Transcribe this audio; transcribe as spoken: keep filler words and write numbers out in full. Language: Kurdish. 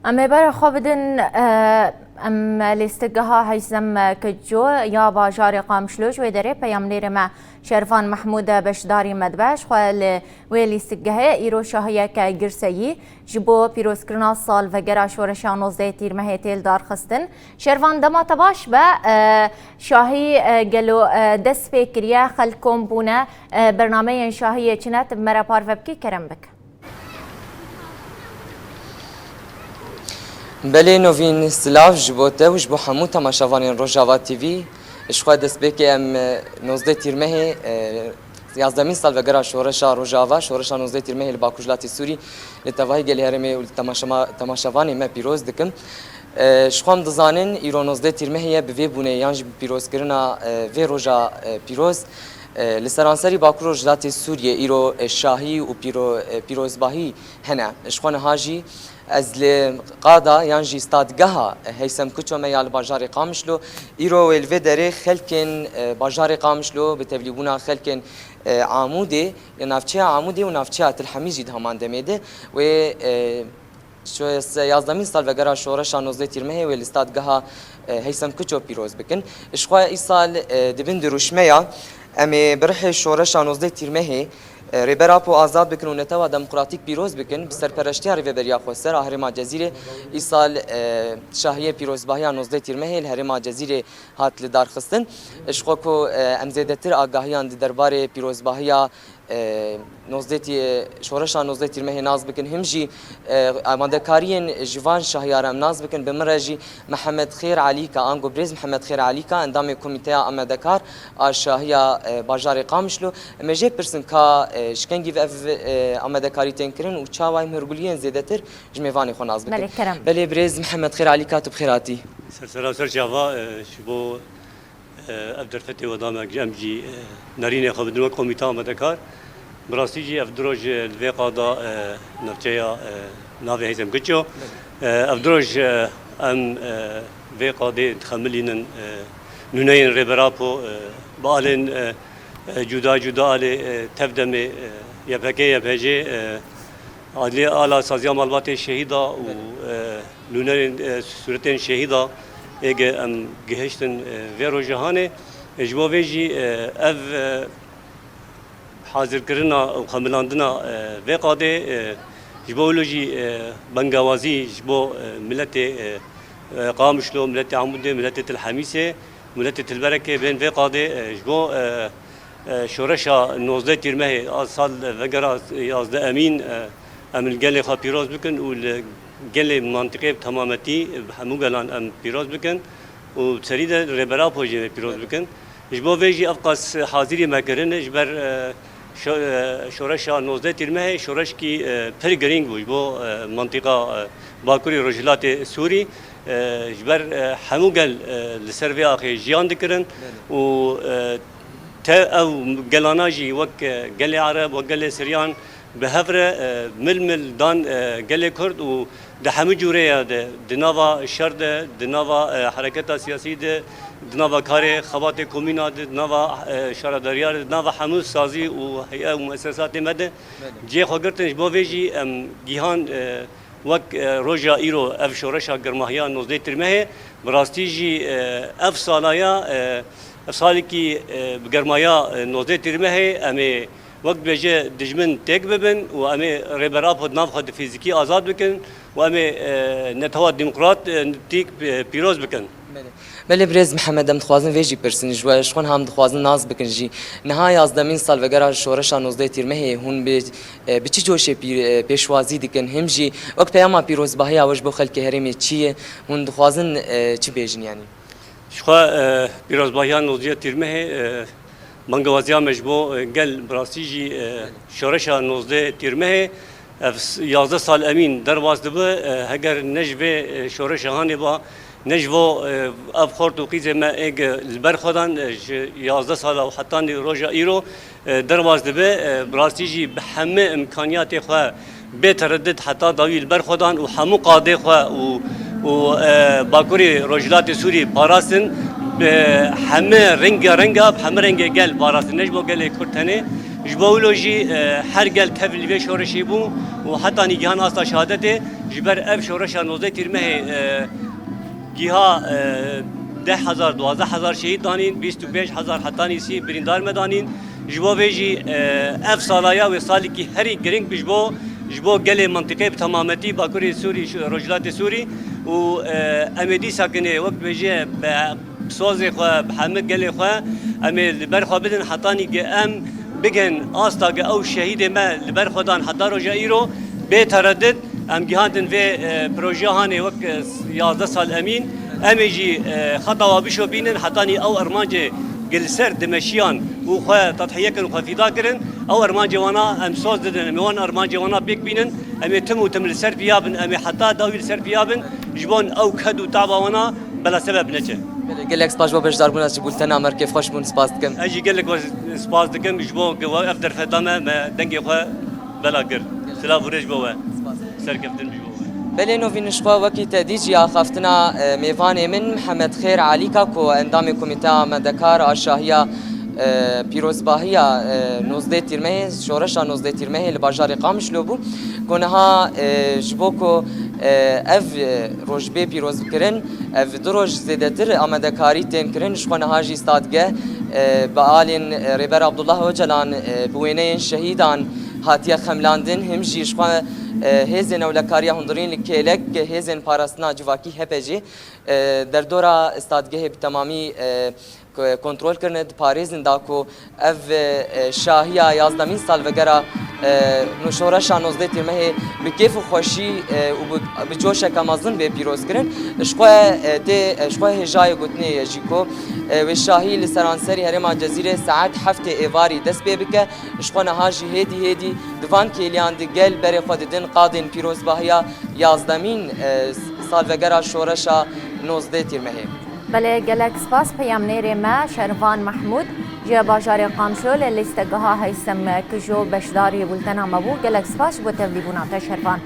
Em ê berê xwe bidin, e, em lîstikgeha Heysem Kiço ya bajarê Qamişlo ji wê derê peyamnêrê me Şervan Mehmûd beşdarî me dibe. Ji xwe li wê lîstikgehê îro şahiyeke girseyî ji bo pîrozkirina salvegera şoreşa nozdeh Tîrmehê tê lidarxistin. Şervan, dema te baş be, e, şahî, e, gelo, e, dest pê kiriye, xelk kom bûne, e, bernameyên şahiyê çi ne, tu bi me re parve bikî, kerem bike. Belê Novîn, silav ji bo te û ji bo hemû temaşevanên Rojava T V. Ji xwe destpêkê em, e, nozdeh Tîrmehê, e, yazdemîn salvegera şoreşa Rojava, şoreşa nozdeh Tîrmehê li Bakur Jilatê Sûrî li tevahî gelê herêmê û li temaşema-, temaşevanê me pîroz dikim. E, ji xwe em dizanin, îro nozdeh Tîrmehê ye, bi vê bûnê yan jî bi pîrozkirina, e, vê roja, e, pîroz, e, li seranserî Bakur Rojhilatê Sûriyê îro, e, şahî û pîro-, e, pîrozbahî hene. Ji xwe niha jî ez li qada yan jî stadgeha Heysem Kuço me ya li bajarê Qamişlo, îro wê li vê derê xelkên, e, bajarê Qamişlo bi tevlîbûna xelkên, e, Amûdê, ya navçeya Amûdê û navçeya Til Hemî jî di heman demê de wê, e, şo-, se-, yazdemîn salvegera şoreşa nozdeh Tîrmehê wê li stadgeha, e, Heysem Kuço pîroz bikin. Ji xwe îsal, e, di bin dirûşmeya em ê bi rihê şoreşa nozdeh Tîrmehê, e, Rêber Apo azad bikin û netewa demokratîk pîroz bikin, bi serpereştiya Rêveberiya Xweser a Herêma Cezîrê, îsal, e, şahiyê pîrozbahiya nozdeh Tîrmehê li Herêma Cezîrê hat lidarxistin. Ji xwe ku, e, em zêdetir agahiyan di derbarê pîrozbahiya, e, nozdeh tî-, şoreşa nozdeh Tîrmehê nas bikin, him jî, e, amadekariyên ji van şahiya re em nas bikin, bi min re jî Mihemed Xêr Alîka, ango birêz Mihemed Xêr Alîka, endamê Komîteya Amadekar a Şahiya, e, Bajarê Qamişlo. Em ê jê pirsin ka, e, ji kengî ve ev, e, amadekarî tên kirin û çawa em hûrguliyên zêdetir ji mêvanê xwe nas bikin. Belê, kerem. Belê, birêz Mihemed Xêr Alîka, tu bi xêr hatî. Ser sera ser çava, e, ji bo, e, ev derfetê we da me, em jî, e, nerînê xwe bidin wek komîta amadekar. Bi rastî jî ev du roj, e, li vê qada, e, navçeya, e, navê Heyzem Giço. E, ev du roj, e, em, e, vê qadê dixemilînin, e, nûneyên Rêber Apo, e, bi alên, e, e, cuda cuda alê, e, tevdemê, e, Y P G, Y P G, e, Adlî ala saziya malbatê şehîda û, e, nûnerên, e, sûretên şehîda êge em gihiştin, e, vê rojehanê. E, ji bo vê jî, e, ev, e, hazirkirina û xemilandina, e, vê qadê, e, ji bo wilo jî, e, bengawazî ji bo, e, miletê, e, e, Qamişlo, miletê Amûdê, miletê Til Hemîsê, miletê Tilberekê bên vê qadê, e, ji bo, e, e, şoreşa nozdeh Tîrmehê a sal vegera yazdeh Emîn, e, em li gelê xwe pîroz bikin û li gelê mantîqê bi temametî bi hemû gelan em pîroz bikin û serî de Rêber Apo jî pîroz bikin. Ji bo vê jî ev qas hazirî me kirine ji ber, e, şo-, e, şoreşa nozdeh Tîrmehê şoreşkî, e, pir girîng bû ji bo, e, mantîqa, e, Bakurê Rojhilatê Sûrî. E, ji ber, e, hemû gel, e, li ser vê axê jiyan dikirin û, e, te ev gelana jî wek, e, gelê Ereb, wek gelê Siryan bi hev re, e, mil mil dan, e, gelê Kurd û di hemû cûreya de, di nava şer de, di nava, e, hereketa siyasî de, di nava karê xebatê komîna de, di nava, e, şaredariya de, di nava hemû sazî û heye û muesesatê me de cihê xwe girtin. Ji bo vê jî em gihan, e, wek, e, roja îro ev şoreşa germahiya nozdeh Tîrmehê, bi rastî jî, e, ev salaya, e, ev salekî, e, bi germaya, e, nozdeh Tîrmehê em ê wek dibêje dijmin têk bibin û em ê Rêber Apo di nav xwe de fîzîkî azad bikin û em ê, e, netewa demokrat, e, tîk, e, pîroz bikin. Belê. Belê birêz Mihemed, em dixwazin vê jî pirsin ji we, ji xwe niha em dixwazin nas bikin jî. Niha yazdemîn salvegera şoreşa nozdeh Tîrmehê hûn bi, e, bi çi coşê pî-, e, pêşwazî dikin? Him jî wek peyama pîrozbahiya we ji bo xelkê herêmê çi ye? Hûn dixwazin, e, çi bêjin yanî? Ji xwe, e, pîrozbahiya nozdeh Tîrmehê, e, bangewaziya me ji bo, e, gel bi rastî jî, e, şoreşa nozdeh Tîrmehê, ev s-, yazdeh sal Emîn derbas dibe, e, heger ne ji vê, e, şoreşa hanê ba, ne ji bo, e, ev xort û qîzê me êg, e, li ber xwe dan, e, ji yazdeh sala û hetanî roja îro, e, derbas dibe, e, bi rastî jî bi hemî imkaniyatê xwe bê teredid heta dawî li ber xwe dan û hemû qadê xwe û, û, e, Bakurê Rojhilatê Sûrî parastin, bi hemî renga renga, bi hemî rengê gel parastin. Ne ji bo gelê Kurd tenê, Ji bo wilo jî, e, her gel tev li vê şoreşê bû û hetanî gihan asta şehadetê. Ji ber ev şoreşa nozdeh Tîrmehê, e, giha, e, deh hezar, duwazdeh hezar şehîd danîn, bîst û pênc hezar hetanî sî birîndar me danîn. Ji bo vê jî, e, ev sala ya wê salekî herî giring bi ji bo, ji bo gelê mintîqê bi temametî Bakurê Sûrî, Rojhilatê Sûrî û, e, em ê dîsa kinê wek dibêje bi sozê xwe, bi hemî gelê xwe, em ê li ber xwe bidin hetanî ge em bigin asta ge ew şehîdê me li ber xwe dan heta roja îro, bê teredid em gihandin vê, e, projeya hanê wek, e, yazdeh sal emîn. Em ê jî, e, xeta wa bişopînin hetanî ew armancê ge li ser dimeşiyan û xwe tedhiye kirin, xwe fîda kirin. Ew armancê wana em soz didin, em ê wan armancê wana pêk bînin. Em ê tim û tim li ser piya bin, em ê heta dawî li ser piya bin. Ji bo ew ked û taba wana bela sebeb neçe. Belê, gelek spas bo beşdarbûna ji bultena me, kêfxweş bûn, spas dikim. Ez jî gelek we spas dikim ji bo ku we ev derfeta me, me dengê xwe bela kir. Silav û rêz bo we. Serkeftin ji bo we. Belê, novîn ji xwe wekî te dî jî axaftina, e, mêvanê min Mihemed Xêr Alîka ku endamê Komîteya Amadekar a şahiya, e, pîrozbahiya, e, nozdeh Tîrmehê, şoreşa nozdeh Tîrmehê li bajarê Qamişlo bû. Ku niha, e, ji bo ku, e, ev, e, roj bê pîrozkirin, ev du roj zêdetir amadekarî tên kirin, ji xwe niha jî stadgeh, e, bi alên, e, Rêber Abdullah Ocalan, e, bi wêneyên şehîdan hatiye xemlandin, him jî ji xwe, e, hêzên ewlekariya hundirîn li kêlek hêzên parastina civakî H P G, e, derdora stadgehê bi temamî, e, k-, kontrol kirine, diparêzin da ku ev, e, şahiya yazdemîn salvegera, e, şoreşa nozdeh Tîrmehê bi kêf û xweşî, e, û bi, bi coşeke mezin bê pîroz kirin. Ji xwe, e, tê, e, ji xwe hêjayê gotinê ye jî ku, e, wê şahî li seranserî herêma Cezîrê saet heftê êvarî dest pê bike. Ji xwe niha jî hêdî hêdî di van kêliyan de gel berê xwe didin qadên pîrozbahiya yazdemîn, e, salvegera şoreşa nozdeh Tîrmehê. Belê, gelek spas peyamnêrê me Şervan Mehmûd ji bajarê Qamşlo li lîstegeha Heysim Kijo beşdarî bultena me bû. Gelek spas ji bo tevlîbûna te Şervan.